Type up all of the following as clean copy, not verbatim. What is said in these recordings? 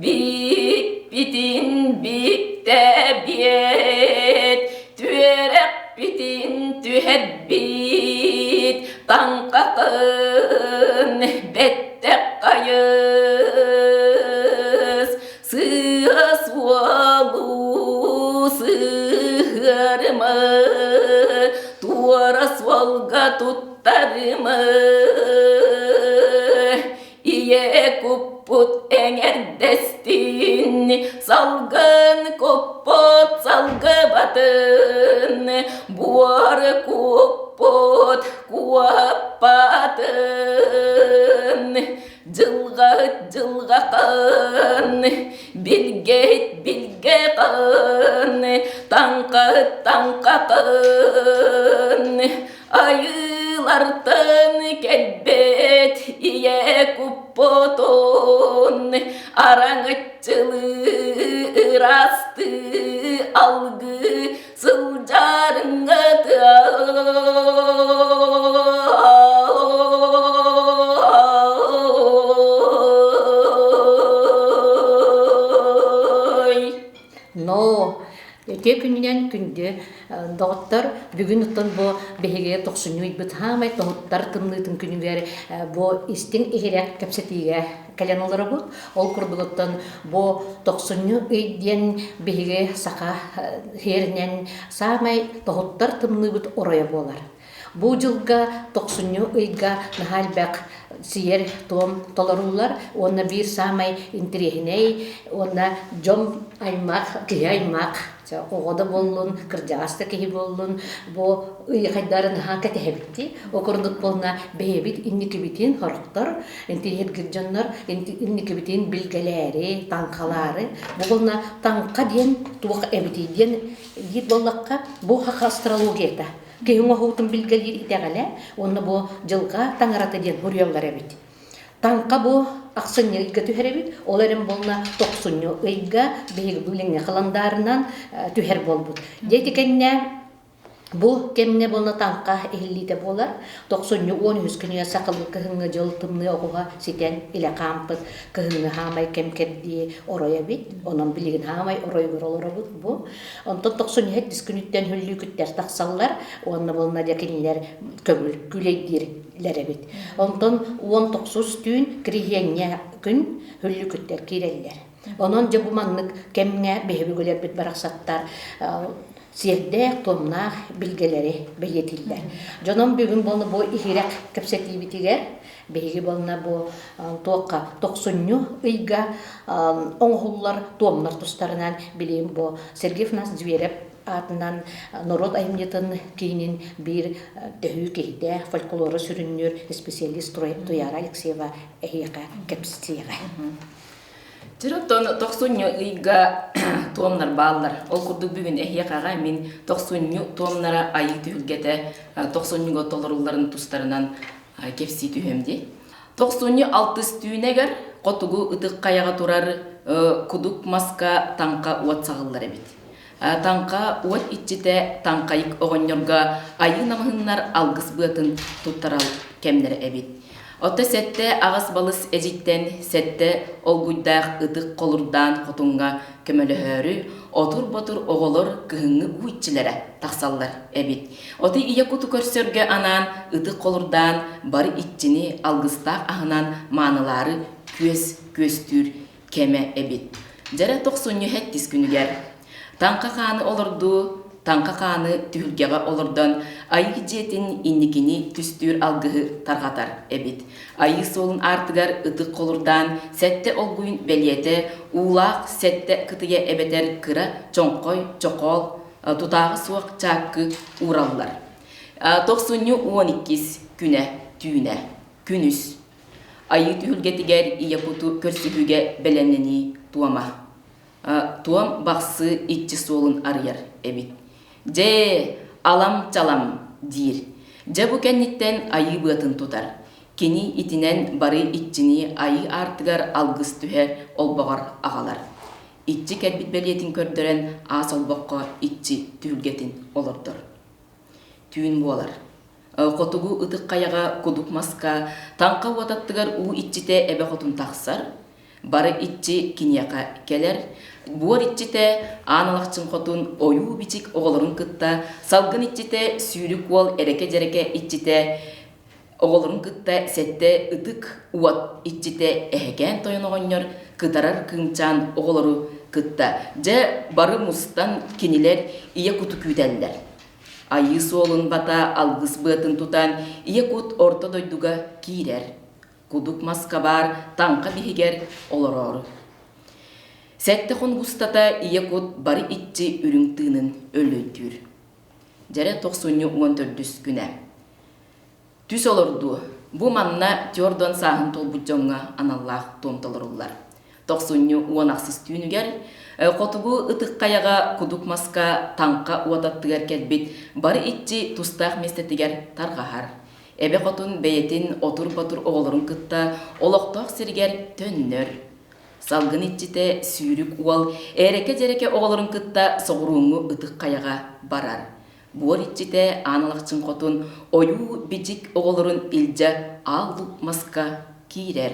Биппитин биптэбиэт, түөрэхпитин түһэрбит, таҥхатын бэттэх хайыс, сыа суолу сыһыарыма, туора суолга туттарыма. Ийэ куппут эҥэрдэстин, салгын куппут салгыбатын, буор куппут куоппатын, дьылҕат дьылҕахан, билгэт билгэхан, таҥхат таҥхахан, Айыылартан кэлбэт ийэ куппутун араҥаччылыы ыраастыы алгыы сылдьарыҥҥа Но үтүө күнүнэн күндү Доҕоттор, бүгүн оттон бу биһиги тохсунньу ыйбыт хаамай тоһуттар тымныытын күнүгэр бу истиҥ иһирэх кэпсэтиигэ кэлэн олоробут. Ол курдук оттон бу тохсунньу ый диэн биһиги саха сиэринэн саамай тоһуттар тымныыбыт оройо буолар. Бу дьылга тохсунньу ыйга наһаа элбэх сиэр-туом толоруллар уонна биир саамай интэриэһинэй уонна дьон аймах, киһи аймах оҕо да буоллун, кырдьаҕас да киһи буоллун, бу ый хайдары наһаа кэтэһэбит Ол курдук буолна бэйэбит инникибитин сорохтор, интириэһиргир дьоннор инникибитин билгэлээри, таҥхалаары, бу буолна таҥха диэн туох эбитий диэн диир буоллахха, бу саха астрологията. Киһи оҥоһуутун билгэлиир итэҕэлэ уонна бу дьылҕа таҥарата диэн суруйаллар эбит. Таҥха бу ахсынньы ыйга түһэр эбит, ол эрэн буолла тохсунньу ыйга биһиги билиҥҥи халандаарынан түһэр буолбут. Дьэ ити кэннэ бу кэмҥэ буолла таҥха иһиллиитэ буолар. Тохсунньу 13 күнүгэр сахалыы кыһыҥҥы дьыл тымныы оҕуһа ситэн илэ хаампыт кыһыҥҥы хаамай кэм кэрдии оройо эбит. Онон билигин хаамай оройугар олоробут бу. Онтон тохсунньу сэттис күнүттэн хүллүүкүттэр тахсаллар уонна буолна дьэ кинилэр көҥүл күүлэйдиирлэр эбит. Онтон 19 түүн кириһиэнньэ күн хүллүүкүттэр киирэллэр. Онон дьэ бу маннык кэмҥэ биһиги үлэрбит барахсаттар сиэрдээх, туомнаах билгэлэри бэлиэтииллэр. Дьонум бүгүн буолла бу иһирэх кэпсэтиибитигэр Биһиги буолна бу туохха тохсунньу ыйга оҥоһуллар туомнар тустарынан билигин бу Сергей Афанасьевич Зверев аатынан норуот айымньытын киинин биир төһүү киһитэ, фольклору сүрүннүүр специалист Туяра Алексеева эһиэхэ кэпсиэҕэ. Дьэ, тохсунньу ыйга туомнар бааллар. Ол курдук бүгүн эһиэхэҕэ мин тохсунньу туомнара айыы түһүлгэтэ тохсунньуга толорулларын тустарынан кэпсии түһүөм дии. Тохсунньу алтыс түүнэгэр хотугу ытык хайаҕа турар кудук маска таҥха уот саҕыллар эбит. Таҥха уот иччитэ таҥхайык оҕонньорго айыы намыһыннар алгыс быатын туттарал кэмнэрэ эбит. Ото сэттэ аҕыс балыс эдьиттэн сэттэ олгуйдаах ытык холурдаан хотуҥҥа көмөлөһөөрү отур-ботур оҕолор кыһыҥҥы уу иччилэрэ тахсаллар эбит. Оты ийэ куту көрсөргө анаан ытык холурдаан бары иччини алгыстаах аһынан маанылаары күөс күөстүүр кэмэ эбит. Дьэрэ тохсунньу сэттис күнүгэр Таҥха хааны олордуу, таҥха хааны түһүлгэҕэ олордон Айыы дьиэтин инникини түстүүр алгыһы тарҕатар эбит. Айыы суолун аартыгар ытык холурдаан сэттэ олгуйун бэлиэтэ уулаах сэттэ кытыйа эбэтэр кыра чоҥхой чохоол тутааҕа суох чааккы уураллар. Тохсунньу 12-ис күнэ түүнэ күнүс Айыы түһүлгэтигэр ийэ куту көрсүһүүгэ бэлэмнэнии туома. Туом бахсы иччи суолун арыйар эбит. Дьэ, алам-чалам диир. Дьэ бу кэнниттэн айыы быатын тутар. Кини итинэн бары иччини айыы аартыгар алгыс түһэр олбоҕор аҕалар. Иччи кэлбит бэлиэтин көрдөрөн аас олбоххо иччи түһүлгэтин олордор. Түүн буолар. Хотугу ытык хайаҕа кудук маска таҥха уот аттыгар уу иччитэ эбэ хотун тахсар. Бары иччи киниэхэ кэлэр. Буор иччитэ Аан Алахчын хотун ойуу-бичик оҕолорун кытта салгын иччитэ Сүүрүк уол эрэкэ-дьэрэкэ иччитэ оҕолорун кытта сэттэ ытык уот иччитэ Эһэкээн тойон оҕонньор кытарар кыымчаан оҕолору кытта дьэ бары мустан кинилэр ийэ куту күүтэллэр. Айыы суолун бата алгыс быатын тутан ийэ кут орто дойдуга киирэр. Кудук маска баар таҥха биһигэр олороору. Сэттэ хонук устата ийэ кут бары иччи үрүҥ тыынын өллөйдүүр. Дьэрэ тохсунньу 14 күнэ. Түс олордуу. Бу манна түөрт сааһын туолбут дьоҥҥо аналлаах туом толоруллар. Тохсунньу 10 ахсыс түүнүгэр хотугу Ытык Хайаҕа кудук маска таҥха уот аттыгар кэлбит бары иччи тустаах миэстэтигэр тарҕаһар. Эбэ хотун бэйэтин отур-ботур оҕолорун кытта олохтоох сиригэр төннөр. Салгын иччитэ Сүүрүк уол эрэкэ-дьэрэкэ оҕолорун кытта соҕурууҥҥу Ытык Хайаҕа барар. Буор иччитэ Аан Алахчын хотун ойуу-бичик оҕолорун илдьэ аал луук маска киирэр.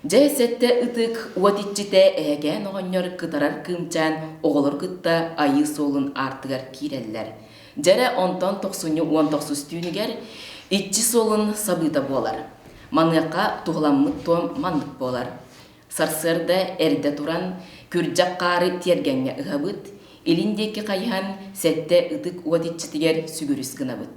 Дьэ, сэттэ ытык уот иччитэ Эһэкээн оҕонньор кытарар кыымчаан оҕолор кытта айыы суолун аартыгар киирэллэр. Дьэрэ онтон тохсунньу 19 түүнүгэр иччи суолун сабыыта буолар. Маныаха туһуламмыт туом маннык буолар. Сарсыарда эрдэ туран, күрдьэх хаары тиэргэҥҥэ ыһабыт, илин диэки хайыһан сэттэ ытык уот иччитигэр сүгүрүс гынабыт.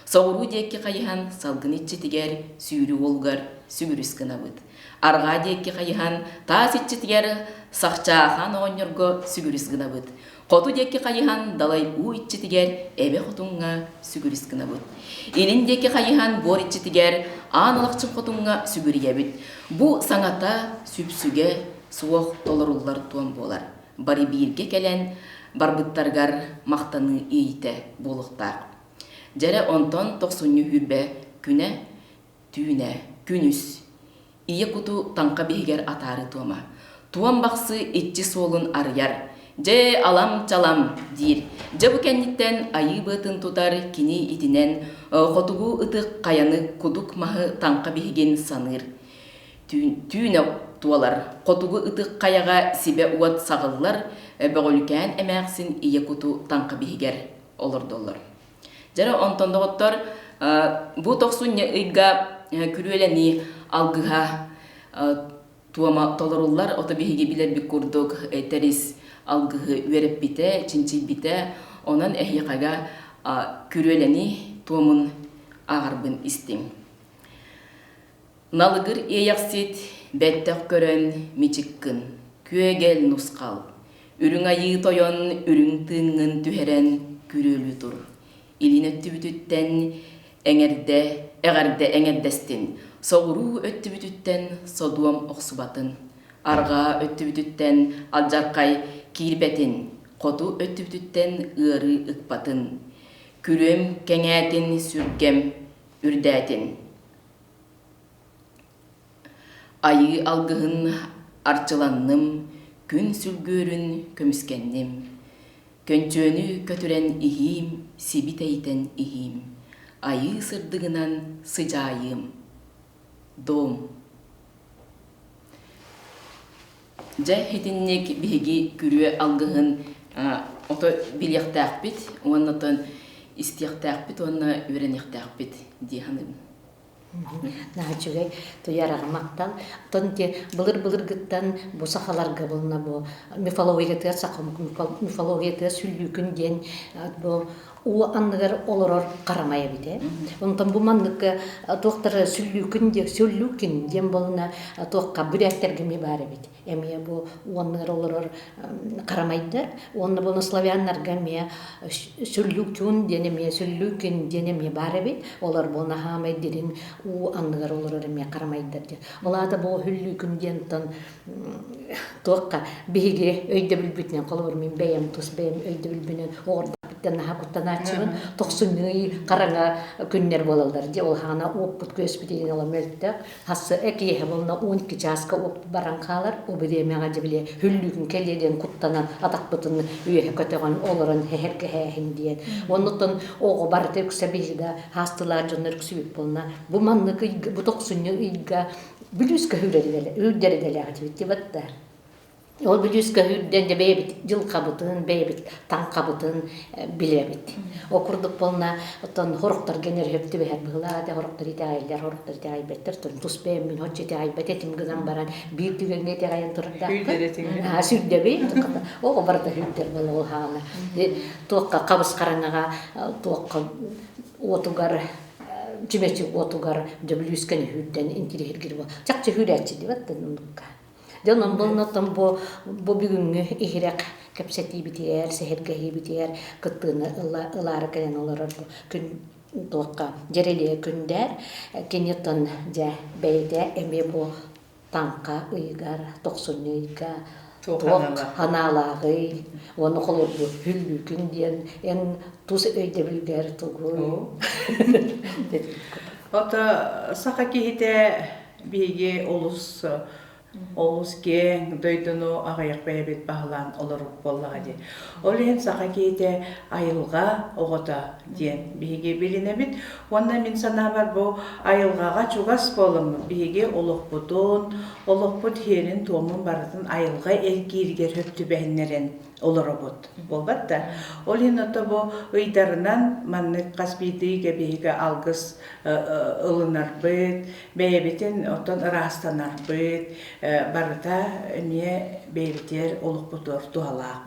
Соҕуруу диэки хайыһан салгын иччитигэр, сүүрүү уолугар сүгүрүс гынабыт. Арҕаа диэки хайыһан таас иччитигэр Сахчаахан оҕонньорго сүгүрүс гынабыт. Хоту диэки хайыһан далай уу иччитигэр Эбэ Хотуҥҥа сүгүрүс гынабыт. Илин диэки хайыһан буор иччитигэр Аан Алахчын Хотуҥҥа сүгүрүйэбит. Бу саҥата сүпсүгэ суох толоруллар туом буолар. Бары бииргэ кэлэн барбыттарыгар махтаныы иэйиитэ буолуохтаах. Дьэрэ онтон тохсунньу сүүрбэ күнэ түүнэ, күнүс Ийэ куту таҥха биһигэр атаары туома. Туом бахсы иччи суолун арыйар. Дьэ, алам-чалам, диир. Дьэ бу кэнниттэн айыы быатын тутар кини итинэн хотугу ытык хайаны кудук маһы таҥха биһигин саныыр. Түүнэ туолар. Хотугу ытык хайаҕа сибэ уот саҕыллар, бөҕөлүкээн эмээхсин ийэ куту таҥха биһигэр олордоллор. Дьэ онтон доҕоттор бу тохсунньу ыйга күрүөлэнии алгыһа туома толоруллар. Ото биһиги билэрбит курдук Тэрис алгыһы үөрэппитэ, чинчийбитэ. Онон эһиэхэгэ күрүөлэнии туомун ааҕарбын истиҥ. Налыгыр иэйэхсит бэттэх көрөн мичик гын, күөгэл нусхал, үрүҥ айыы тойон үрүҥ тыыҥҥын түһэрэн күрүөлүү тур. Илин өттүбүтүттэн эҥэрдэ, эҕэрдэ эҥэрдэстин, соҕуруу өттүбүтүттэн содуом охсубатын, арҕаа өттүбүтүттэн алдьархай киирбэтин, хоту өттүбүтүттэн ыарыы ыкпатын. Күрүөм кэҥээтин, сүргэм үрдээтин. Айыы алгыһын арчыланным, күн сүлгүөрүн көмүскэнним. Көнчүөнү көтүрэн иһиим, сиби тэйитэн иһиим. Айыы сырдыгынан сыдьаайыым. Дом. Дьэ, итинник биһиги күрүө алгыһын ото билиэхтээхпит уонна оттон истиэхтээхпит уонна үөрэниэхтээхпит дии саныыбын. Наһаа үчүгэй туйараҕа махтал. Оттон ити былыр-былыргыттан бу сахаларга булна бу мифологиятыгар саха мифологиятыгар сүллүүкүн диэн бу уу анныгар олорор харамай эбит ээ. Онтон бу маннык туохтара сүллүүкүн диэн сүллүүкүн диэн буолна туохха бүрээттэргэ эмиэ баар эбит. Эмиэ бу уу анныгар олорор харамайдар уонна буолна славяннарга эмиэ сүллүүкүн диэн эмиэ сүллүүкүн диэн эмиэ баар эбит. Олор буолна хаамай дириҥ уу анныгар олорор эмиэ харамайдар диэн. Ол аата бу сүллүүкүн диэн туохха биһиги өйдөбүлбүтүнэн холобур мин бэйэм тус бэйэм өйдөбүлбүнэн оҕордохпут. иттэн наһаа куттанааччыбын. Тохсунньу ый хараҥа күннэр буолаллар. Дьэ ол хаана уоппут күөспүт иһин ыла мөлтөх. Хассы киэһэ буолна 12 чааска уоппут баран хаалар. Ол бириэмэҕэ дьэ били хүллүүкүн кэлиэ диэн куттанан атахпытын үөһэ көтөҕөн олорон сэһэргэһээһин диэн. Оннуттан оҕо барыта үксэ биһиги хаастылаах дьоннор үксүбүт буолна. Бу маннык ыйга, бу тохсунньу ыйга бүлүүскэ үүрдэр идэлээх этибит дибат да. Ол бүлүүскэ үүрдэн дьэ бэйэбит дьылҕабытын, бэйэбит таҥхабытын билэбит. Ол курдук буолна, оттон хорохторго нөрүһүп түбэһэр быһыылаах этэ, хорохтор итэҕэйэллэр, хорохтор итэҕэйбэттэр. Оттон тус бэйэм мин оччо итэҕэйбэт этим гынан баран, биир түгэҥҥэ итэҕэйэн турардаахпын. Аа, сүрдэбин. Оҕо барыта сүрдэр буола ол хаана. Туохха хабыс хараҥаҕа, туохха уотугар чүмэчи уотугар дьөбүлүүскэни үүрдэн интириэһиргиир буол. Чахчы үүрээччи дибэт да оннукка. Дьон онтон бу бу бүгүҥҥү иһирэх кэпсэтиибитигэр, сэһэргэһиибитигэр кыттыыны ылаары кэлэн олорор бу күн туохха дьэрэлиэ күндээр кини оттон дьэ бэйэтэ эмиэ бу таҥха ыйыгар, тохсунньу ыйга туох анаалааҕый уонна холобур хүллүүкүн диэн эн тус өйдөбүлгэр тугуй? Ото саха киһитэ биһиги олус олус киэҥ дойдуну аҕыйах бэйэбит баһылаан олорор буоллаҕа дии. Ол иһин саха киһитэ айылҕа оҕото диэн биһиги билинэбит. Уонна мин санаабар бу айылҕаҕа чугас буоламмыт биһиги олохпутун, олохпут иһиэрин-туомун барытын айылҕа эргииригэр сөп түбэһиннэрэн олоробут. Буолбат да? Ол иһин ото бу ыйдарынан маннык хас биирдии ыйга биһиги алгыс ылынарбыт, бэйэбитин оттон ыраастанарбыт барыта эмиэ бэйэбитигэр олохпутугар туһалаах.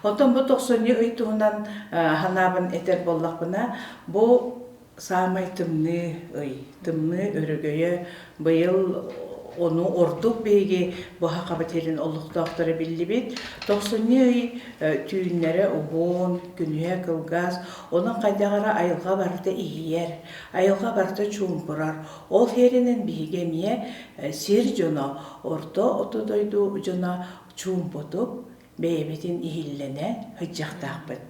Оттон бу тохсунньу ый туһунан санаабын этэр буоллахпына, бу саамай тымныы ый, тымныы өрөгөйө быйыл ону ордук биһиги бу Сахабыт сирин олохтоохторо биллибит. Тохсунньу ый түүннэрэ уһун, күнүһэ кылгас, онон хайдах эрэ айылҕа барыта иһийэр, айылҕа барыта чуумпурар. Ол иһэринэн биһиги эмиэ сир дьоно, орто ото дойду дьоно чуумпутук бэйэбитин иһиллэнэ сылдьыахтаахпыт.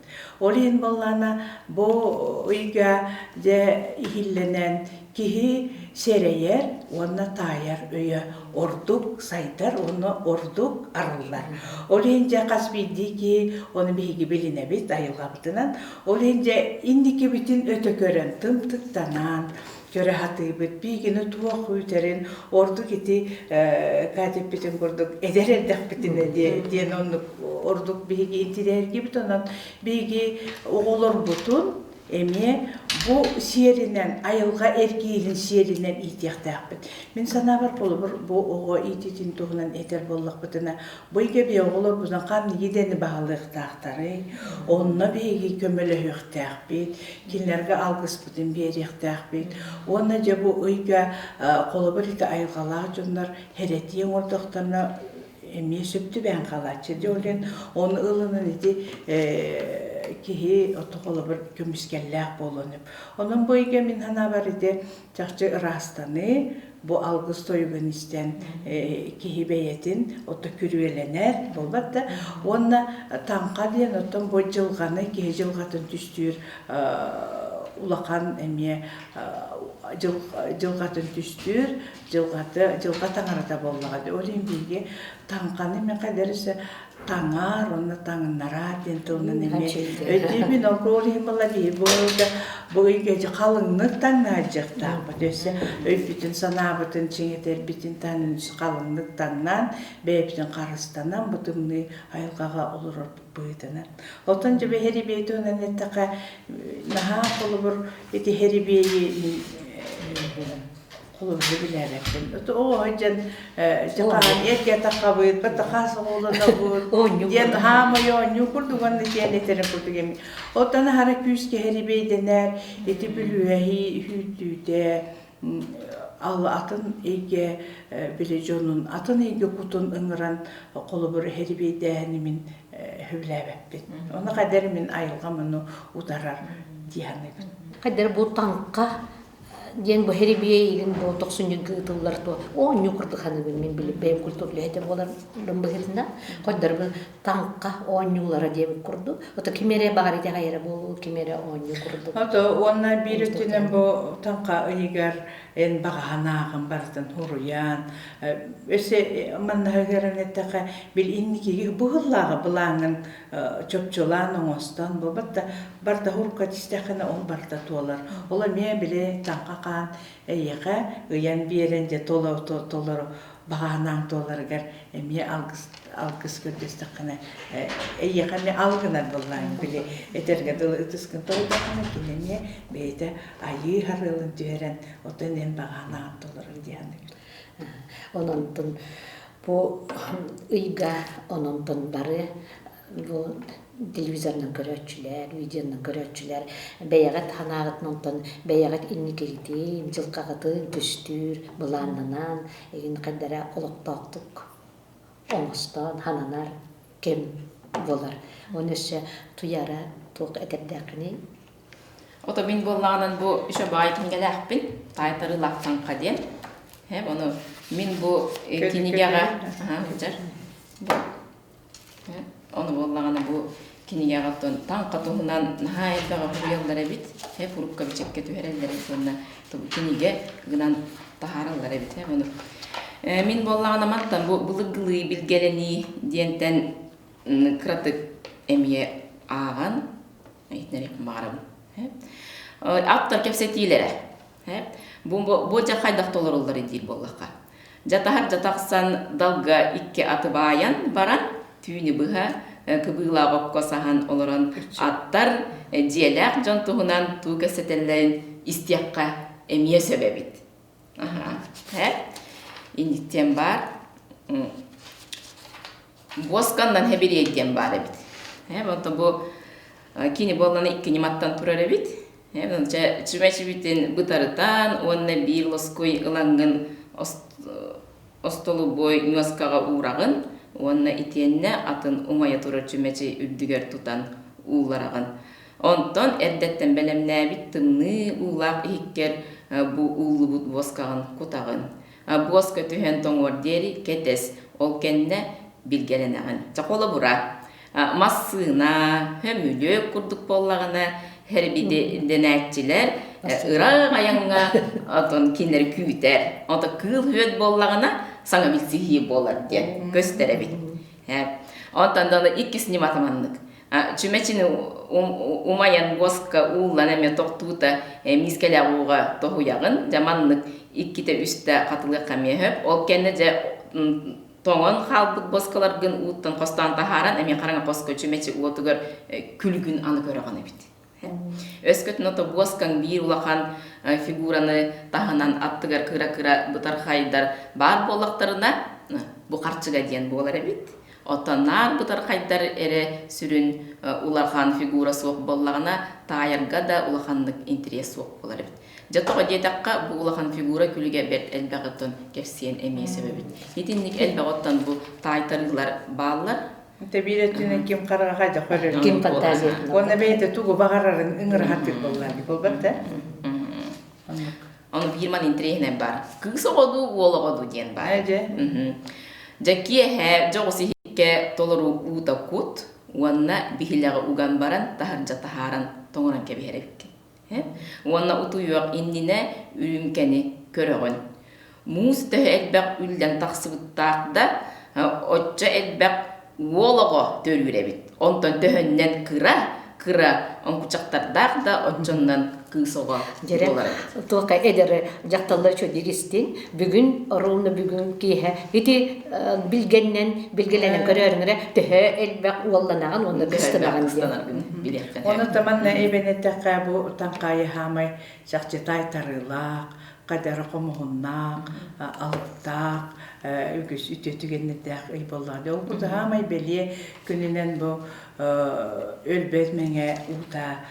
Ол иһин буоллаҕына бу ыйга дьэ иһиллэнэн киһи сэрэйэр уонна таайар өйө ордук сайдар уонна ордук арыллар. Ол иһин дьэ хас биирдии киһи ону биһиги билинэбит айылҕабытынан. Ол иһин дьэ инникибитин өтө көрөн тымтыктанан көрө сатыыбыт. Биһигини туох күүтэрин ордук ити Катя эппитин курдук эдэр эрдэхпитинэ диэн оннук ордук биһиги интириэһиргиибит. Онон биһиги оҕолорбутун эмиэ бу сиэринэн, айылҕа эргиирин сиэринэн иитиэхтээхпит. Мин санаабар, холобур, бу оҕо иитиитин туһунан этэр буоллахпытына, бу ыйга биһиги оҕолорбутун ханнык идэни баһылыахтаахтарый, онно биһиги көмөлөһүөхтээхпит, кинилэргэ алгыспытын биэриэхтээхпит. Уонна дьэ бу ыйга холобур ити айылҕалаах дьоннор хэрэтии оҥордохторуна эмиэ сөп түбэһэн хаалааччы. Дьэ ол иһин ону ылынан ити киһи ото холобур көмүскэллээх буолуон сөп. Онон бу ыйга мин санаабар ити чахчы ыраастаныы, бу алгыс тойугун истэн киһи бэйэтин ото күрүөлэнэр буолбат да уонна таҥха диэн оттон бу дьылҕаны киһи дьылҕатын түстүүр улахан эмиэ дьылҕатын түстүүр дьылҕаты дьылҕа таҥарата буоллаҕа дии. Ол иһин биһиги таҥханы мин хайдах эрэ таҥар уонна таҥнараар диэн тылынан эмиэ өйдүүбүн. Ол иһин буолла биһи бу ыйга бу ыйга халыҥнык таҥнаадьыахтаахпыт. Өссө өйбүтүн санаабытын чиҥэтэрбитин таһынан халыҥнык таҥнаан бэйэбитин харыстанан бу тымныы айылҕаҕа олорорбут быһыытынан. Оттон дьэ бэһэрибиэй туһунан эттэххэ наһаа холобур ити хэрибиэйи мин холобуру билээбэппин. Оҕо дьэн дьахаан эргэ тахабыт, батахаас оҕолонобут, диэн хаамай оонньуу курдук уонна диэн этэрин курдук эми. Оттон аһара күүскэ хэрибиэйдэнэр, ити бүлүүһэһии үүттүүтэ, ал атын эйгэ били дьонун атын эйгэ кутун ыҥыран холобур хэрибиэйдээһини мин сөбүлээбэппин. Ону хайдах мин айылҕам ону утарар дии саныыбын. Хайдах бу таҥха. диэн бу хэрибиэ игин бу тохсунньуга ыытыллар туо оонньуу курдук саныыбын мин били бэйэм культура үлэһитэ буоларым быһыытынан хойдорбун таҥха оонньуулара диэбит курдук ото ким эрэ баҕар итэҕэйэрэ буолуо ким эрэ оонньуу курдук Ото уонна биир өттүнэн бу таҥха ыйыгар эн баҕаһан ааҕын барытын хуруйан өссө маннаһыгарын эттэххэ бил инникиги быһыллааҕы былааҥҥын чопчулаан оҥостон буолбат да барда хурукка тистэххинэ ол барыта туолар ол эмиэ били таҥха хаан эйиэхэ ыйан биэрэн дьэ толору баҕаһынаан туоларыгар эмиэ алгыс алгыс көрдөстөххүнэ эйиэхэ эмиэ алгынар буоллаҕыҥ били этэргэ дылы ытыскын тоҕуйдаххына кини эмиэ бэйэтэ айыы харыалын түһэрэн оттон эн баҕаһынаан толорор диэн Ононтон бу ыйга ононтон бары бу телевизорынан көрөөччүлэр, видеонан көрөөччүлэр бэйэҕит санааҕытын онтон бэйэҕит инникигитин, дьылҕаҕытын түстүүр, былааннанан, игин хайдара олохтоохтук оҥостон хананар кэм буолар. Оны өссө туйара туох этэрдээххиний? Ото мин буоллаҕынан бу еще баай кинигэлээхпин, таайтарыылаах таҥха диэн. Ону мин бу кинигэҕэ сылдьар. Ону буоллаҕына бу кинигэҕэ оттон таҥха туһунан наһаа элбэҕи суруйаллар эбит. Фурукка бичиккэ түһэрэллэр эбит уонна кинигэ гынан таһаараллар эбит. Ону мин буоллаҕына мантан бу былыргылыы билгэлэнии диэнтэн кыратык эмиэ ааҕан иһитиннэриэхпин баҕарабын. Ааптар кэпсэтиилэрэ. Бу, бу дьэ хайдах толоруллар диир буоллахха. Дьатаһар дьатахсан далга икки аты баайан баран, түүнү быһа кыбыылаах окко саһан олорон аттар дьиэлээх дьон туһунан туу кэпсэтэллэрин истиэххэ эмиэ сөп эбит. Аха. Инниттэн баар. Буосканнан хэбириэй диэн баар эбит. Онтон бу кини буоллана икки ньыматтан турар эбит. Чүмэчибитин бытарытан уонна биир лоскуй ылаҥҥын остолобуой ньуоскаҕа уураҕын уонна итиэннэ атын умайа турар чүмэчи үрдүгэр тутан ууллараҕын. Онтон эрдэттэн бэлэмнээбит тымныы уулаах иһиккэр бу ууллубут буоскаҕын кутаҕын. Буоска түһэн тоҥуор диэри кэтэс, ол кэннэ билгэлэнэҕин. Чэ, холобура, массыына, көмүлүөк курдук буоллаҕына, дэнээччилэр ыраах айаҥҥа отон кинилэри күүтэр. Ото кыыл үөт буоллаҕына, саҥа билсиһии буолар диэн көстөр эбит. Онтон да иккис ньымата маннык. Чүмэчини умайан буоска ууллан эмиэ тохтуута миискэлээх ууга тоһуйаҕын. Дьэ маннык иккитэ-үстэ хатылыахха эмиэ сөп. Ол кэннэ дьэ тоҥон хаалбыт буоскаларгын ууттан хостоон таһааран эмиэ хараҥа хоско чүмэчи уотугар күлүгүн аны көрөҕүн эбит. Өскөтүн ото буоскаҥ биир улахан фигураны таһынан аттыгар кыра-кыра бытархайдар баар буоллахтарына, бу харчыга диэн буолар эбит. Оттон наар бытархайдар эрэ сүрүн улахан фигура суох буоллаҕына, таайарга да улаханнык интэриэс суох буолар эбит. Дьэ тоҕо диэтэххэ, бу улахан фигура күлүгэ бэрт элбэх оттон кэпсиэн эмиэ сөп эбит. Итинник элбэх оттон бу таайтарыылар бааллар. Тэбиир өттүнэн ким хараҕа хайдах көрөрүн. Ким фантазиятынан. Уонна бэйэтэ тугу баҕарарын ыҥыраһатыр буоллар буолбат да? Ону биир ман интэриэһинэй баар. Кыыс оҕо дуу, уол оҕо дуу диэн баар. Дьэ. Дьэ киэһэ дьоҕус иһиккэ толору уута кут уонна биһилэҕи уган баран таһырдьа таһааран тоҥорон кэбиһэр эбиккин. Уонна утуйуох иннинэ үрүүмкэни көрөҕүн. Муус төһө элбэх үллэн тахсыбыттаах да, оччо элбэх уол оҕо төрүүр эбит. Онтон төһөннөн кыра, кыра оҥкучахтардаах да оччоннон кыыс оҕо Дьэрэ, буолар эбит. туохха эдэр дьахталлар чөдүк истиҥ. Бүгүн, ровно бүгүн киэһэ ити билгэннэн, билгэлэнэн көрөөрүҥ эрэ төһө элбэх уолланаҕын уонна Төһө элбэх кыстанаҕын диэн. кыстанаргын билиэххин Оны сөп. таманна эбэн эттэххэ бу таҥхаайы хаамай чахчытай тарыылаах, хадара хомуһуннаах, алыптаах, үгүс үтүө түгэннэрдээх ый буоллаҕа. Ол курдук хаамай бэлиэ күнүнэн бу өлбөт мэҥэ уута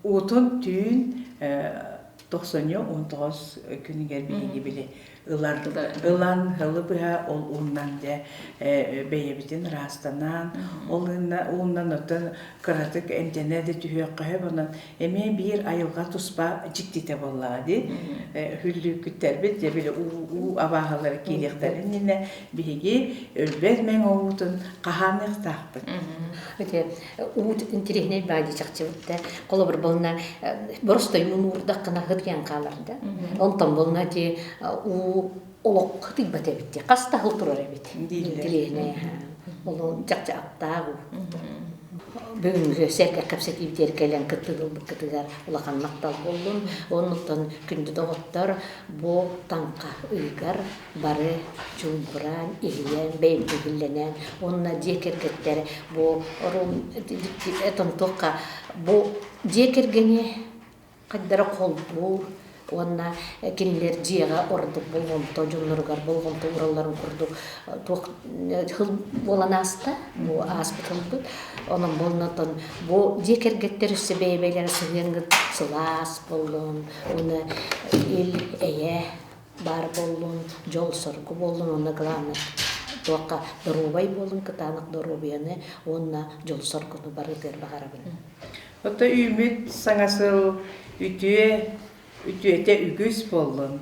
уутун түүн. Тохсонньу 19 күнүгэр биһиги били ылар ылан ылы быһа ол ууннан дьэ бэйэбитин ыраастанан ол ууннан оттон кыратык эмтэнэ да түһүөххэ сөп онон эмиэ биир айылҕа туспа дьиктитэ буоллаҕа дии хүллүүккүттэрбит дьэ били уу абааһылара киириэхтэрин иннинэ биһиги өлбөт мэҥэ уутун хаһааныахтаахпыт. Ити уут интириэһинэй баайы чахчыбыт да холобур буолна боростой ууну уурдаххына хытыйан хаалар да онтон буолна ити уу олох хытыйбат эбит дии хас да сыл турар эбит интириэһинэй ол чахчы аптаах уу бүгүҥҥү сэргэх кэпсэтиибитигэр кэлэн кыттыгылбыккытыгар улахан махтал буоллун. Оннуттан күндү доҕоттор, бу таҥха ыйыгар бары чуумпураан, иһийэн, бэйэмтигиллэнэн уонна дьиэ кэргэттэр бу тонтуохха бу дьиэ кэргэни хайдара холбуур уонна кинилэр дьиэҕэ ордук болҕомто дьонноругар болҕомто ууралларын курдук туох сыл буолан ааста бу ааспыт сылбыт онон буолнотон бу дьиэ кэргэттэр өссө бэйэ-бэйэлэрэ сыһыаҥҥыт сылаас буоллун уонна ил эйэ баар буоллун, дьол-соргу буоллун уонна главное туохха доруобай буолун, кытаанах доруобуйаны уонна дьол-соргуну барытыгар баҕарабын. Ото үүмүт саҥа сыл үтүө үтүөтэ үгүс буоллун,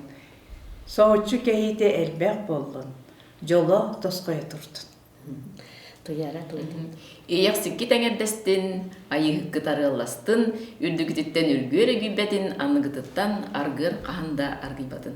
соһуччу кэһиитэ элбэх буоллун, дьоло тосхойо турдун. Туйара туйдун. Ийэхсиккит эҥэрдэстин, айыыһыккыт арыалластын, үрдүгүтүттэн үргүөр эгийбэтин, аныгытыттан аргыар хаһан да аргыйбатын.